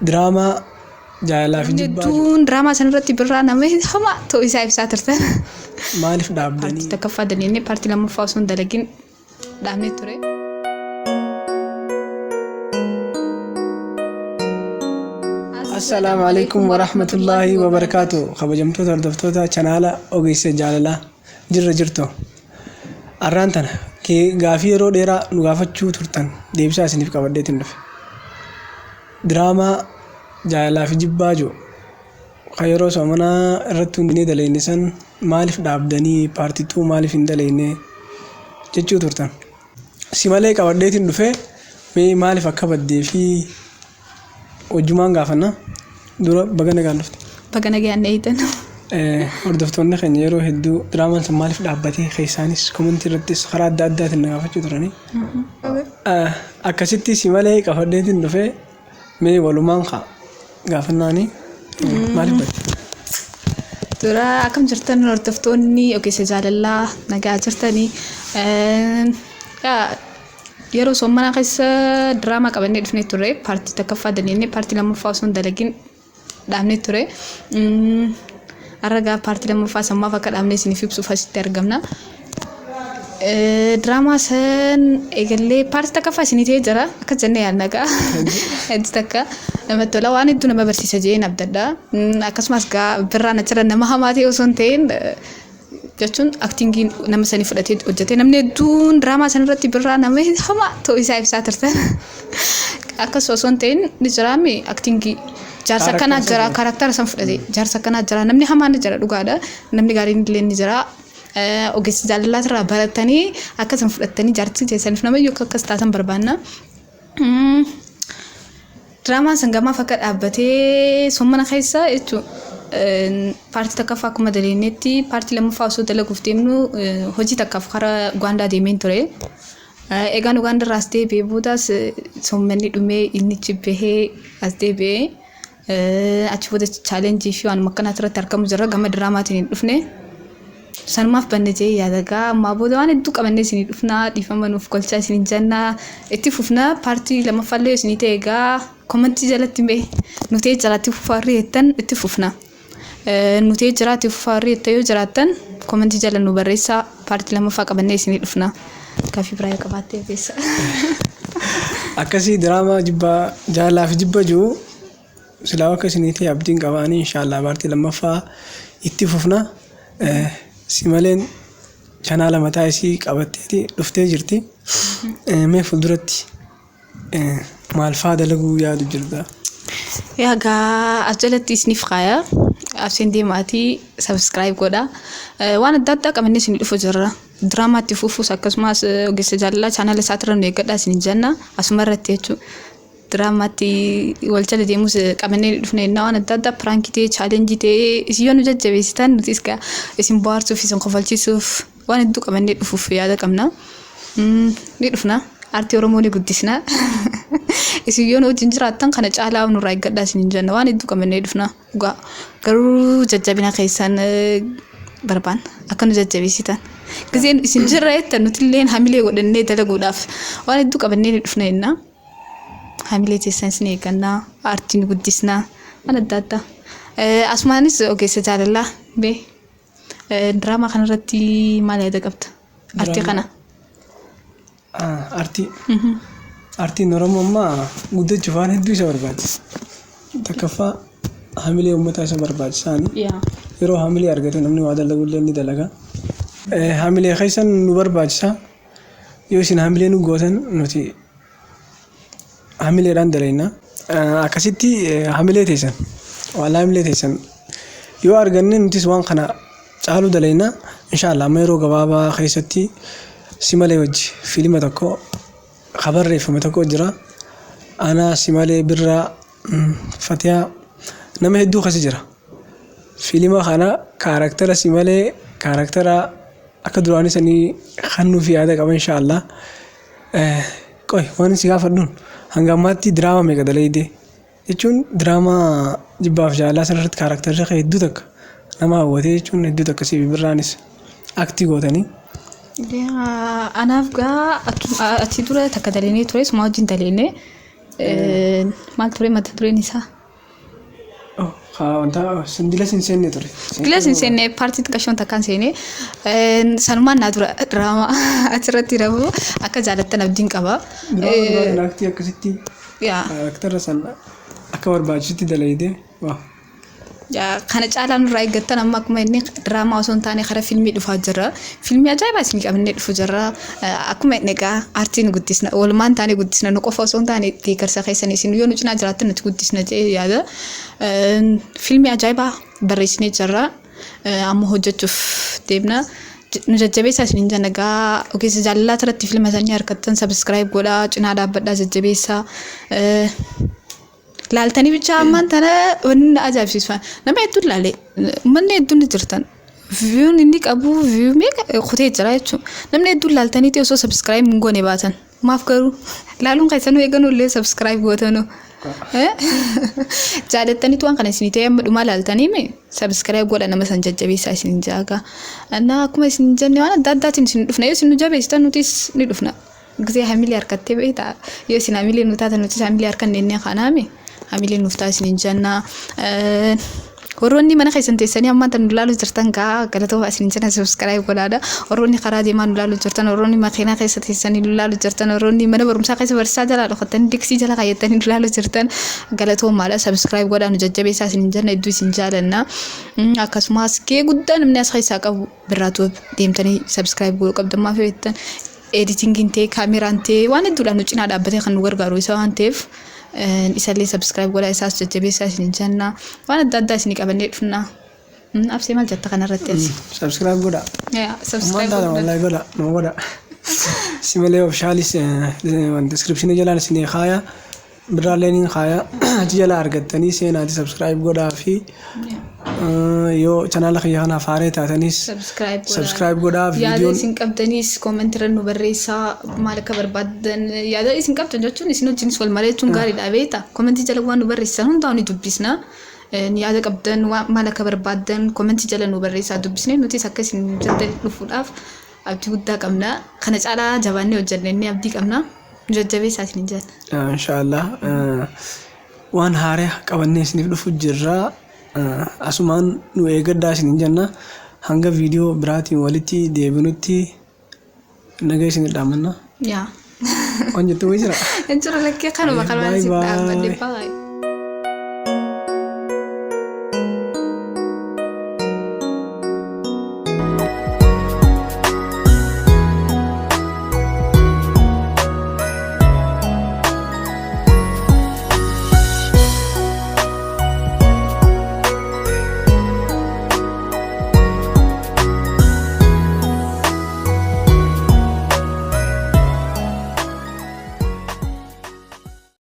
Diraamaa jaalalaa fi Namni jibbaa jiru. hedduun diraamaa sanarratti birraa nama hamaa ta'uu isaa ibsaa turtan. Maaliif dhaabdanii? Paartii takkaffaa dalagnee paartii lammaffaa osoo hin dalagin dhaabnee ture. Assalaamu alaikum warahmatullaahi wabarakaatu. Kabajamtoota hordoftoota chanaala ogeessa jaalalaa jirra jirtu. Arraan tana gaafii yeroo dheeraa nu gaafachuu turtan deebisaa isiniif qabadheetiin dhufe. Diraamaa jaalalaa fi jibbaa jiru kan yeroo soomanaa irratti hundinee dalayne san maaliif dhaabdanii paartituu maaliif hin dalayne jechuu turtan. Si malee qabadheetiin dhufe, mee maaliif akka baddee fi wajjumaan gaafanna. Dura baga nagaan dhufte. Baga nagaan eeytan. Hordoftoonni keenya yeroo hedduu diraamaan sun maaliif dhaabbatee keessaanis komentii irrattis karaa adda addaatiin na gaafachuu turanii. Akkasitti si malee qabadheetiin dhufe, mee walumaan kaa gaafannaani, maaliif badde? Dura akkam jirtan hordoftoonni ogeessa jaalalaa, nagaa jirtanii? Yeroo soommanaa keessa diraamaa qabannee dhufnee turre. Paartii takkaffaa dalagnee paartii lammaffaa osoo hin dalagin dhaabnee ture. Har'a gaa paartii lammaffaa sammaaf akka dhaabnee isiniif ibsuuf asitti argamna. Diraamaa san eegallee paartii takkaffaa isinii ta'ee jira akka jennee yaadna gaa. Hedduu takka namatti tola, waan hedduu nama barsiisa jedheen abdadha. Akkasumas gaa birraan achirra nama hamaa ta'e osoo hin ta'in, jechuun actingii nama sanii fudhatee hojjete. Namni hedduun diraamaa sanarratti birraa nama hamaa ta'uu isaa ibsaa turtan. Akkas osoo hin ta'in ni jiraami actingii jaarsa akkanaa jira, karaktara san fudhate jaarsa akkanaa jira, namni hamaan ni jira dhugaadha, namni gaariin illee ni jira. Ogeessa jaalalaa irraa baratanii akkasuma fudhattanii jaartii keessaniif namayyuu akka akkas taatan barbaanna. Diraamaan san gamaaf akka dhaabbatee sommana keessa jechuun paartii takkaffaa akkuma daleenyetti paartii lammaffaa osoo dalaguuf deemnu hojii takkaaf karaa Ugaandaa deemeen ture. Egaan Ugaandaa irraa as deebi'ee boodaas soommanni dhumee inni bahee as deebi'ee achi booda chaalenjii fi waanuma akkanaati irratti argamu jira, gama diraamaatiin hin dhufne. Sanumaaf banne jee yaada. Gaa ammaa booda waan hedduu qabannee isinii dhufnaa, dhiifama nuuf golchaa isiniin jennaa, itti fufnaa. Paartii lammaffaallee isinii ta'e egaa komentii jalatti mee nu ta'ee jira itti fufaa warri jettan itti fufna. Nu ta'ee jira itti fufaa warri jettan yoo jiraattan komentii jala nu barreessaa, paartii lammaffaa qabannee isinii dhufna. Gaaffii biraa yoo qabaatte beessa. Akkasii diraamaa jibbaa jaalalaa fi jibba jiru silaa akka isinii ta'e abdiin qabaanii, inshaallah paartii lammaffaa itti fufna. Si maleen chanaala mataa isii qabatteeti dhuftee jirti. Mee fuulduratti maal faa dalaguu yaadu jirta? Yaa gaa as jalatti isiniif kaaya. Abseen deemaatii subscribe godha. Waan adda addaa qabannee isinii dhufu jirra. Diraamaa itti fufuus akkasumas ogeessa jaalalaa chaanala isaatirra nu eeggadhaa isin jenna. Asuma irratti jechuudha. Diraamaatti wal jala deemus qabannee dhufne innaa waan adda addaa piraankii ta'ee chaalenjii ta'ee isin yoo nu jajjabeessitan nutis gaa isin bohaarsuuf isin kofalchiisuuf waan hedduu qabannee dhufuuf yaada qabna. Ni dhufna. Aartii Oromoo ni guddisna. Isin yoo nu wajjin jiraattan kana caalaa nurraa eeggadhaa isin hin jenna, waan hedduu qabannee dhufna. Dhugaa garuu jajjabina keessan barbaanna akka nu jajjabeessitan. Gizeen isin jirra jettan nutilleen hamilee godhannee dalaguudhaaf waan hedduu qabannee ni dhufna jenna. Hamilee teessan isin eeggannaa, aartii ni guddisnaa, waan adda addaa. Asumaanis ogeessa jaalalaa bee diraamaa kanarratti maal yaada qabda? Aartii kana. Aartii. Aartiin Oromoo ammaa guddachuuf waan hedduu isa barbaachisa. Takkaffaa hamilee uummataa isa barbaachisaani. Yeroo hamilee argate namni waa dalagullee ni dalaga. Hamilee keessan nu barbaachisa. Yoo isin hamilee nu gootan nuti hamileedhaan dalayna. Akkasitti hamilee teessan waan hamilee teessan yoo arganne nutis waan kana caaluu dalayna. Inshaallah amma yeroo gabaabaa keessatti si malee wajji fiilima tokko ka barreeffame tokko jira. Anaa, si malee, birraa, fatiyaa, nama hedduu keessa jira. Fiilima kana kaaraktera si malee kaaraktera akka duraanii sanii kennuuf yaada qaba inshaallah. Qoy, waan si gaafadhuun hanga ammaatti diraamaa meeqa dalayde? Jechuun diraamaa jibbaaf jaalalaa sanarratti kaaraakterri kee hedduu takka nama hawwatee, jechuun hedduu takka si birraanis aktii gootanii. Anaaf gaa achi dura takka daleenee ture, suma wajjin daleenee. Maal ture mata dureen isaa? Wanta dilas hin seenne ture. Dilas hin seenne, paartii xiqqashoon takkaan seene. Sanumaan naa dura diraamaa achirratti rabu akka jaalattan abdiin qaba. Diraamaa aktii akkasitti karaktera san akka barbaachisutti dalaydee waa. Kana caalaa nurraa eeggattan amma akkuma inni diraamaa osoo hin taane karaa fiilmii dhufaa jirra. Fiilmii ajaa'ibaa isin qabannee dhufu jirra. Akkuma inni egaa aartii nu guddisna. Oolmaan taane guddisna, nu qofa osoo hin taane deeggarsa keessan isin yoo nu cinaa jiraattan nuti guddisna jedhee yaada. Fiilmii ajaa'ibaa barreessinee jirra. Amma hojjechuuf deemna. Nu jajjabeessaa isin jenna. Egaa ogeessa jaalalaa irratti fiilma isaanii harkattan subscribe godhaa, cinaa dhaabbadhaa, jajjabeessaa. Laaltanii bichaa ammaan tana wanni na ajaa'ibsiisu nama hedduun laale, uummanni hedduun ni jirtan. Viewn inni qabu view meeqa kutee jira jechuudha. Namni hedduun laaltaniiti osoo subscribe hin goone baatan. Maaf garuu laaluun keessanuu eeganuu illee subscribe gootanuu? Jaalattaniitu waan kana isinii ta'e amma dhumaa laaltanii mee subscribe godha, nama san jajjabeessaa isin jaaga. Annaa akkuma isin jenne waan adda addaatiin isin dhufna, yoo isin nu jabeessitan nutis ni dhufna. Gisee hamilee harkattee beektaa, yoo isin hamilee nu taatan nutis hamilee harkanne inni kanaami hamilee nuuf ta'a isin jenna. Warroonni mana keessan teessanii ammaan tan nu ilaaluu jirtan gaa galatooma isin jenna, subscribe godhaadha. Warroonni karaa deemaa nu ilaaluu jirtan, warroonni makiinaa keessa teessanii nu ilaaluu jirtan, warroonni mana barumsaa keessa barsiisaa jalaa dhokattanii diksii jala kaayyatanii nu ilaaluu jirtan galatoomaadha. Subscribe godhaa, nu jajjabeessaa isin jenna, hedduu isin jaalanna. Akkasumas gahee guddaa namni as keessaa qabu birraatu deemtanii subscribe godhuu qabdan, maaf jettan editingiin ta'e, kaameraan ta'e, waan hedduudhaan nu cinaa dhaabbatee kan nu gargaaru isa waan ta'eef isallee subscribe godhaa, isaas jajjabeessaa isin jenna. Waan adda addaa isin qabannee dhufna. Absee, maal jetta kanarratti ati? Subscribe godha. Yaa subscribe Ammaan taata godhaa. Wallahi godha, nu godha. Si malee officialis description jalaan isinii kaaya, birraallee ni kaaya, achi jala argattanii seenaati subscribe godhaa fi yoo chanaala kiyya kanaaf haaree taatanis Subscribe godhaa. Subscribe godhaa. Yaada Viidiyoon isin qabdanis commentirra nu barreessaa, maal akka barbaaddan yaada isin qabdan jechuun isin wajjinis wal mari'achuun gaariidha beektaa. Commentii jala waan nu barreessan hundaa ni dubbisna. Yaada qabdan maal akka barbaaddan commentii jala nu barreessaa, dubbisnee nutis akka isin jettan dhufuudhaaf abdii guddaa qabna. Kana caalaa jabaannee hojjenna inni abdii qabna. Nu jajjabeessaa isin jenna. Inshaallah waan haaraa qabannee isiniif dhufu jirra. Asumaan nu eeggadhaa isin jenna. Hanga viidiyoo biraatiin walitti deebinutti naga isin dhaamanna. Yaa. Waan jettu wayii jira? Hin jiru, lakkee, kanuma Bye kanuma isin bye. dhaabbadhe. Bye.